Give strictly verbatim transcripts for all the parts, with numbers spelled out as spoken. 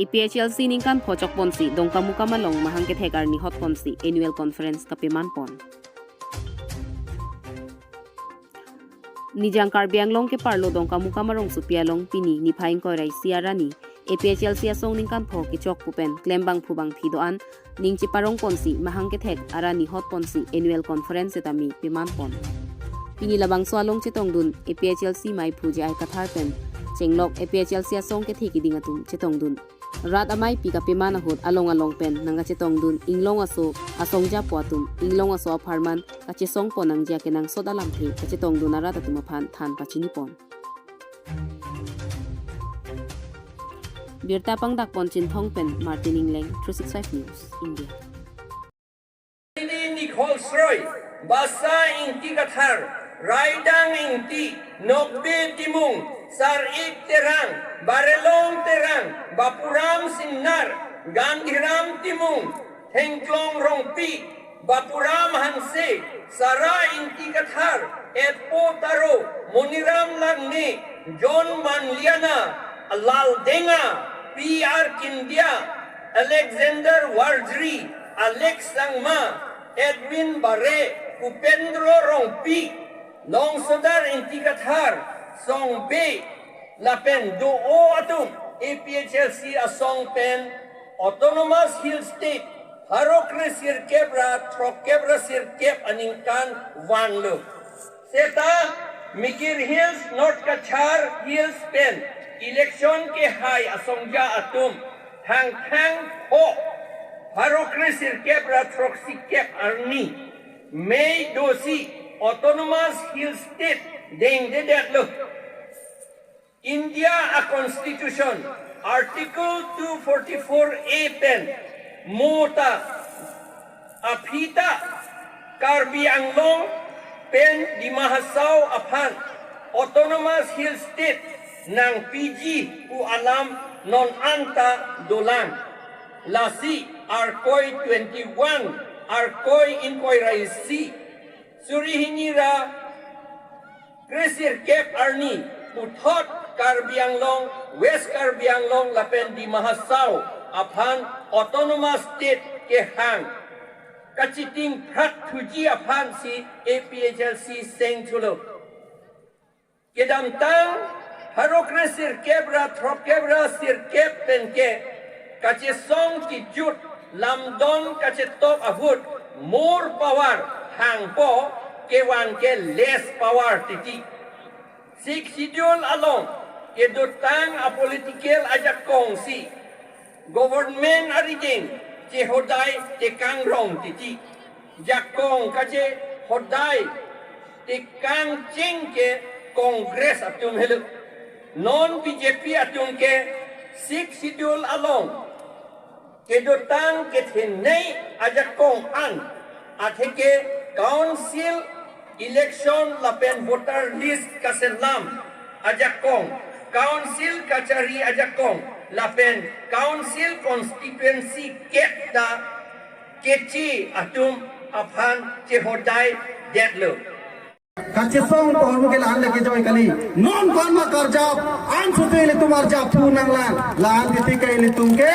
A P H L C ningkan pho chokponsi Dongkamukam along mahang kethek arni hotponsi annual conference kapemanpon. Nijang Karbi Anglong keparlo Dongkamukam arongsopi along pini niphai ingkoi ra isi arni A P H L C asong ningkan pho kechok pu pen klembangphu bangphi do-an ning cheparongponsi mahang kethek arni hotponsi annual conference setame pemanpon. Pini labangso along chetongdun A P H L C maiphu J I Kathar pen chenglok A P H L C asong kethe kiding atum chetongdun. Rat ameipi kapeman ahut along along pen nangkachetongdun inglong aso asongjapo atum inglong aso apharman kachesongpon nangji akenangsot alamthe kachetongdun arat atum aphan than pachinipon. Birta pangdakpon Chinthong pen Martin Engleng, three six five News, India. Ini Nikhol Sroi, Basa Ingti Kathar, Raidang Ingti, Nokbe Timung, Sarik Terang, Barelong Terang, Bapuram Singnar, Gandhiram Timung, Thengklong Rongpi, Bapuram Hanse, Sara Ingti Kathar, Etpo Taro, Moniram Langne, John Manliana, Lal Denga, P R Kindia, Alexander Warjri, Alex Sangma, Edwin Bare, Upendro Rongpi, Longsodar Ingti Kathar, Songbe, lapen do-o atum A P H L C asong pen Autonomous Hill State, pharo kre sirkep ra throkkep ra sirkep aningkan vanlo. Seta Mikir Hills, North Cachar Hills pen election kehai asongja atum Thangthang pho pharo kre sirkep ra throksikep arni mei dosi Autonomous Hill State dengdedetlo. India a Constitution, Article two forty-four A pen mo ta aphi ta Karbi Anglong pen Dima Hasao aphan Autonomous Hill State nangpiji pu alam non anta dolang. Lasi Arkoi twenty-one, Arkoi ingkoi ra isi, suri hini ra kre sirkep arni puthot Karbi Anglong, West Karbi Anglong lapen Dima Hasao aphan Autonomous State kehang kachiting phrat thuji aphansi A P H L C seng thulo. Kedamtang pharo kre sirkep ra throkkep ra sirkep penke kachesong kejut lamdon kachetok ahut more power hangpo, kevan ke less power titi. Sixth Schedule along kedotang a political ajakong si government arideng chehodai tekang rong titi. Jakong kachehodai tekang cheng ke Congress atum helo. Non B J P atum ke Sixth Schedule along kedotang kethenei ajakong an atheke council election lapen voter list kaselam ajakong, council kachari ajakong lapen council constituency kep ta kechi atum aphan chehodai detlo. Kachesong pon ke la-an le kejoi kali. Non ko-an ma karjap, an sute ilitum arjap thu nanglang. La-an titi ke ilitum ke,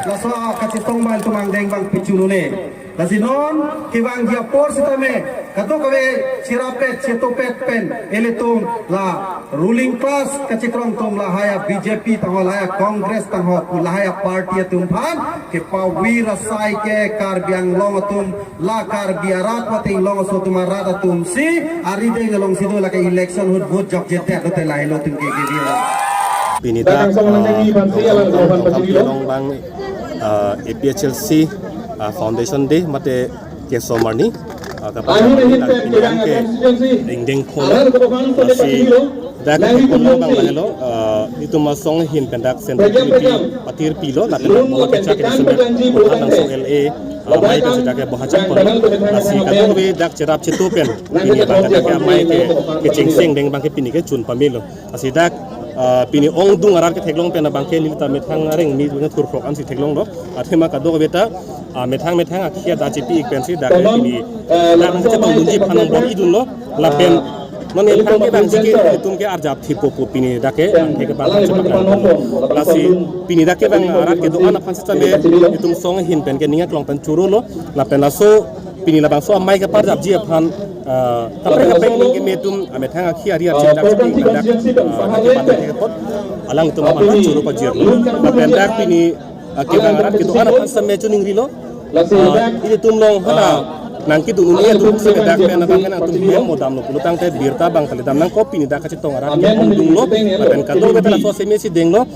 laso kachesong abang ilitum angdeng abang pichinine. Lasi non kevangji apor sitame kadokave cherapet chetopet pen ilitum la ruling class kachekrong atum, lahai a B J P tangho, lahai a Congress tangho, lahai a party atum aphan kepavir asai ke Karbi Anglong atum, la Karbi arat pateng longso atum arat atum si arideng alongsi do lake election ahut vote jokjedet lote lahelo atum ke ke dia. Pini dak, ah, Dongkamukam along abang, ah, A P H L C, ah, Foundation Day mate keso arni, ah, kapatang pini abang ke dingding pho, ah, si dak pon abang lahelo, ah, itum asong ahin pen dak Central Committee patirpilo, lapen dak boha kechak ke semet, boha langsung L A, ah, amei pen si dak ke boha chakpon. Lasi kadokave dak cherap cheto pen pini abang ke dak ke amei ke, kechengseng deng abang ke pini ke chun pamelo. Lasi dak, ah, pini ongdung arat ketheklong pen abang ke neli ta methang areng mi bang thurphrok ansi theklonglo. Athema kadokave ta, ah, methang methang akhia ta chepi-ik pensi dak ke pini, ah, dak chetongdunji aphan nang bor-idunlo. Lapen Non ephrang kevangji ke itum ke arjap thipo pu pini dak ke angthek abang chepaklangpo. Lasi pini dak kevang arat kedo-an aphan sitame itum song ahin pen ke ning aklong pen chorolo. Lapen laso pini labangso amei keparjapji aphan, ah, kaprek kaprek ning keme atum amethang akhi ari arche dak chepi dak, ah, dak kepan dak kepot alangtum aphan choro pajirlo. Lapen dak pini, ah, kevang arat kedo-an aphan sitame choningrilo. Ah, ilitum along hala nangkedun un-e atum sitame dak pen abang ke nangtum hem modamlo pulo tangte birta abang kali dam nangkok. Pini dak kachetong arat ke ongdunglo lapen kadokave ta laso seme si denglo.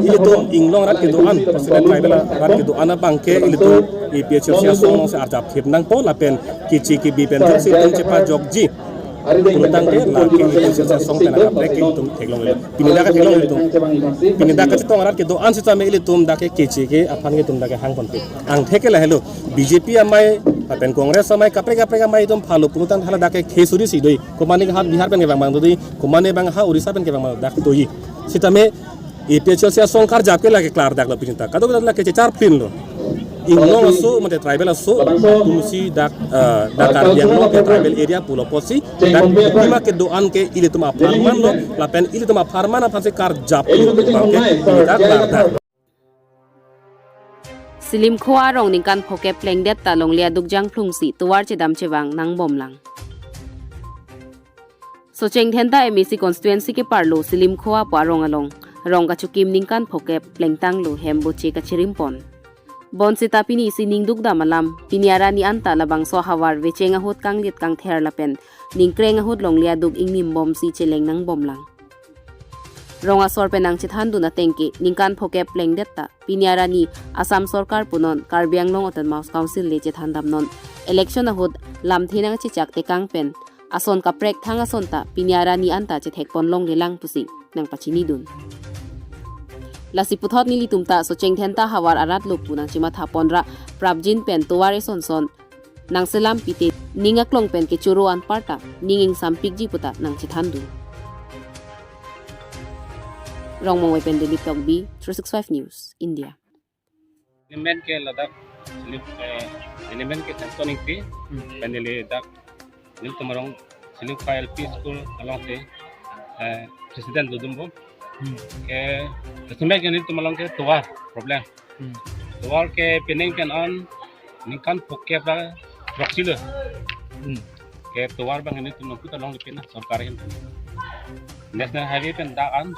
Ilitum inglong arat kedo-an, President Tribal arat kedo-an abang ke ilitum A P H L C asong alongsi arjap thip nangpo lapen keche kebi pen jongsi itum chepajokji pulo tangte lake A P H L C asong pen kaprek ke itum theklonglelo. Pini dak katheklong itum. Pini dak kachetong arat kedo-an sitame ilitum dak ke keche ke aphan ke itum dak ke hang ponpe. Angthek ke lahelo. B J P amei lapen Congress amei kaprek kaprek amei itum phalo pulo tangte hala dak ke khesuri si do-i. Komane ha Bihar pen kevang abang do-i, komane abang ha Orissa pen kevang abang dak do-i. Sitame A P H L C asong karjap ke lake klardaklo pini ta. Kadokave ta lake chechar plinlo. Inglong aso mate tribal aso atumsi dak, eh, dak Karbi Anglong ke tribal area pulo apotsi dak itum kedo-an ke ilitum apharmanlo lapen ilitum apharman aphansi karjaplo abang ke pini ta klardak. Silimkhowa arong ningkan phokep plengdet ta longle aduk jangphlungsi tovar chedam chevang nangbomlang. Socheng Dhenta M A C constituency keparlo Silimkhowa pu arong along rong kachokim ningkan phokep plengtanglo, hem boche kachirimpon. Bonseta pini isi ning dukdam alam, pini arni anta labangso ahavar vecheng ahut kanglit kangther lapen ningkreng ahut longle aduk ingnimbomsi cheleng nangbomlang. Rong asor pen nangchethandun ateng ke ningkan phokep plengdet ta pini arni Assam sorkar punon Karbi Anglong Autonomous Council le chethandamnon election ahut lamthe nangchechak tekang pen ason kaprek thang ason ta pini arni anta chethekpon longlelang pusi nangpachinidun. Lasi puthot nelitum ta Socheng Dhenta havar arat lo pu nangchemathaponra prapjin pen tovar eson son nangselam pite ning aklong pen kechoro anparta ning ingsampikji puta nangchethandun. Rongmongve pen Dilip Tokbi, three six five News, India. Element ke ladak, Silim, eh, element ke Samson Ingti, Hmm. pen neli dak, nelitum arong Silimkhowa L P School alongsi, eh, president dodunbom. Hmm. Ke, esumek ke nelitum along ke tovar problem. Hmm. Tovar ke pining pen an ningkan phokep ra throksi lo. Hmm. Ke tovar abang nelitum nangkut along lepin na sorkar hin. National Highway pen dak an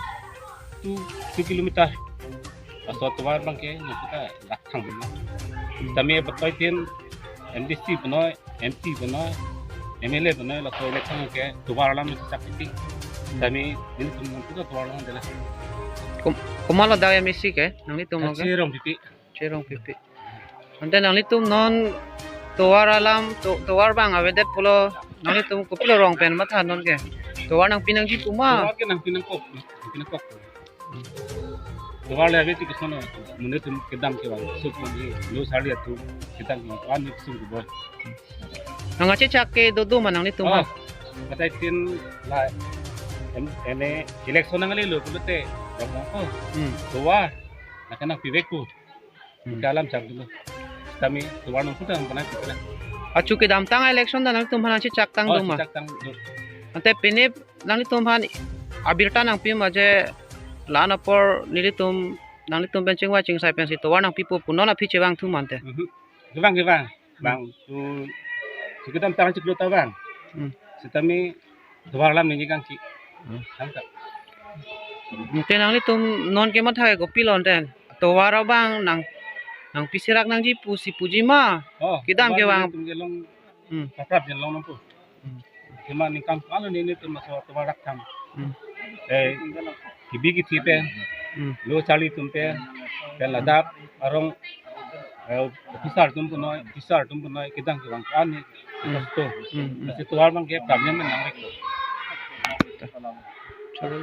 two, two kilometer. Laso tovar abang ke nangkut dak thang dun. Hmm. Tame patoi tin M D C punoi, M P punoi, M L A punoi, laso election ke tovar alam nangchechak titi. Hmm. Tame nelitum nangkut tovar alam dela. Kom-, komatlo dak M A C ke nanglitum along ke? Kache Rongpipi. Kache Rongpipi. Ante nanglitum non tovar alam, to-, tovar abang avedet pulo, nanglitum kopilo rong pen matha non ke? Tovar nangpi nangji pu ma? Tovar ke nangpi nangkok, nangpi nangkok. Tovar le ave ti kesono, monit atum kedam kevang, suk pon di, lo charli atum kedam kevang, an ni suk keboi. Nangkachechak ke dodo ma nanglitum Oh, ha? Patoi tin la, em, ene, election nanglelo pulote, rong nangkok. Hmm. Tovar, nangke nangpivek pu. Hmm. Kalam chak dulu. Kami tovar nangkut abang pernah kita. Achu kedamtang election ta nanglitum aphan nangchechak tang Oh, doma? Chechak tang dulu. Ante pini nanglitum aphan abirta nangpi ma je la-an apor nelitum nanglitum pen chingvai chingsai pensi tovar nangpipo pu non aphi chevang thu ma ante? Mhm. Kevang, kevang. Hmm. Bang tu, tu kedamtang chiklo ta vang. Hmm. Sitame tovar alam ningje kangki. Hmm. Tangka. Ante nanglitum non kematha ke kopilo ante? Tovar abang nang, nangpi serak nangji pusi puji ma? Oh, kedam tovar kevang. Nelitum ke long Hmm. Paprap jen long nangpo. Hmm. Kema ningkan alo nelitum laso tovar dak tham. Hmm. Eh, kebi kethe pen. Hmm. Lo charli atum pen. Pen ladak arong, eh, officer atum punoi, officer atum punoi, kedam kevang ko-an ni. Hmm. Kosto. Hmm, hmm. Lasi tovar abang ke problem nang rek. Chalo.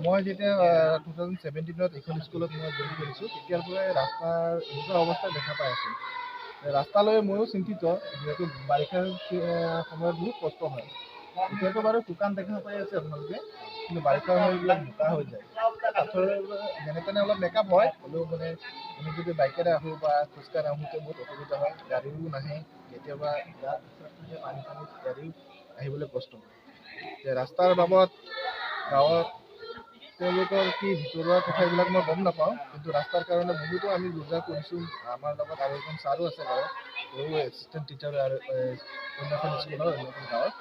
মই যেতিয়া, আহ, two thousand ছেভেণ্টিনত এইখন স্কুলত মই জইন কৰিছোঁ, তেতিয়াৰ পৰাই ৰাস্তাৰ এনেকুৱা অৱস্থা দেখা পাই আছোঁ। ৰাস্তালৈ ময়ো চিন্তিত, যিহেতু বাৰিষাৰ, আহ, সময়ত বহুত কষ্ট হয়। এতিয়াতো বাৰু শুকান দেখা পাই আছে আপোনালোকে, কিন্তু বাৰিষাৰ সময়ত এইবিলাক বোকা হৈ যায়। কাঠৰ যেনে তেনে অলপ মেকআপ হয়, হ'লেও মানে আমি যদি বাইকেৰে আহোঁ বা খোজকাঢ়ি আহোঁতে বহুত অসুবিধা হয়, গাড়ীও নাহে, কেতিয়াবা গাত পানী চানী গাড়ীও আহিবলৈ কষ্ট হয়। যে ৰাস্তাৰ বাবদ গাঁৱত তেওঁলোকৰ কি ভিতৰুৱা কথা এইবিলাক মই গম নাপাওঁ, কিন্তু ৰাস্তাৰ কাৰণে বহুতো আমি যো-জা কৰিছোঁ। আমাৰ লগত আৰু এজন ছাৰো আছে গাঁৱত, তেওঁ এছিষ্টেণ্ট টিচাৰ আৰু, এ, অন্য এখন স্কুলৰ, অন্য এখন গাঁৱত।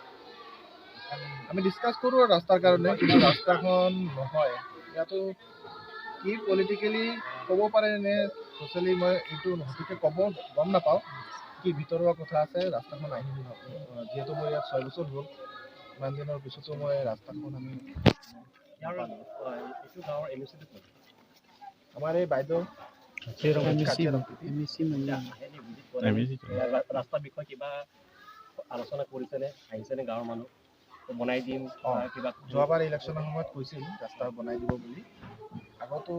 আমি ডিছকাছ কৰোঁ ৰাস্তাৰ কাৰণে, কিন্তু ৰাস্তাখন নহয়। ইয়াতো কি পলিটিকেলি ক'ব পাৰে নে ছ'চিয়েলি, মই এইটো সঠিককৈ ক'ব গম নাপাওঁ। কি ভিতৰুৱা কথা আছে, ৰাস্তাখন আহিল ন, যিহেতু মোৰ ইয়াত ছয় বছৰ হ'ল, ইমান দিনৰ পিছতো মই ৰাস্তাখন আমি ইয়াৰ, আহ, এইটো গাঁৱৰ এম এ চি কোন? আমাৰ এই বাইদেউ কাচিৰাম। এম এ চি, কাচিৰাম। এম এ চি মানে। আহেনে ভিজিট কৰে? এম এ চি। ৰা-, ৰাস্তাৰ বিষয়ে কিবা আলোচনা কৰিছেনে? আহিছেনে গাঁৱৰ মানুহ? বনাই দিম, অ, আহ, কিবা যোৱাবাৰ ইলেকশ্যনৰ সময়ত কৈছিল ৰাস্তা বনাই দিব বুলি। আগতো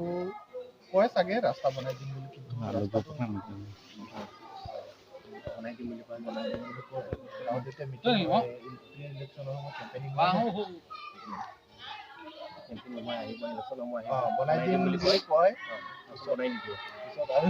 কয় চাগে ৰাস্তা বনাই দিম বুলি, কিন্তু আলু ৰাস্তাটো কথা নাজানো। বনাই দিম বুলি কয়, বনাই দিম বুলি কয়। গাঁৱত যেতিয়া মিটিং হয়, ইলেকশ্যনৰ সময়ত কেম্পেইনিং হয়। কেম্পেইনিং সময় আহিব, ইলেকশ্যনৰ সময় আহিব। অ, বনাই দিম বুলি কয়। অ, বনাই দিব। পিছত আৰু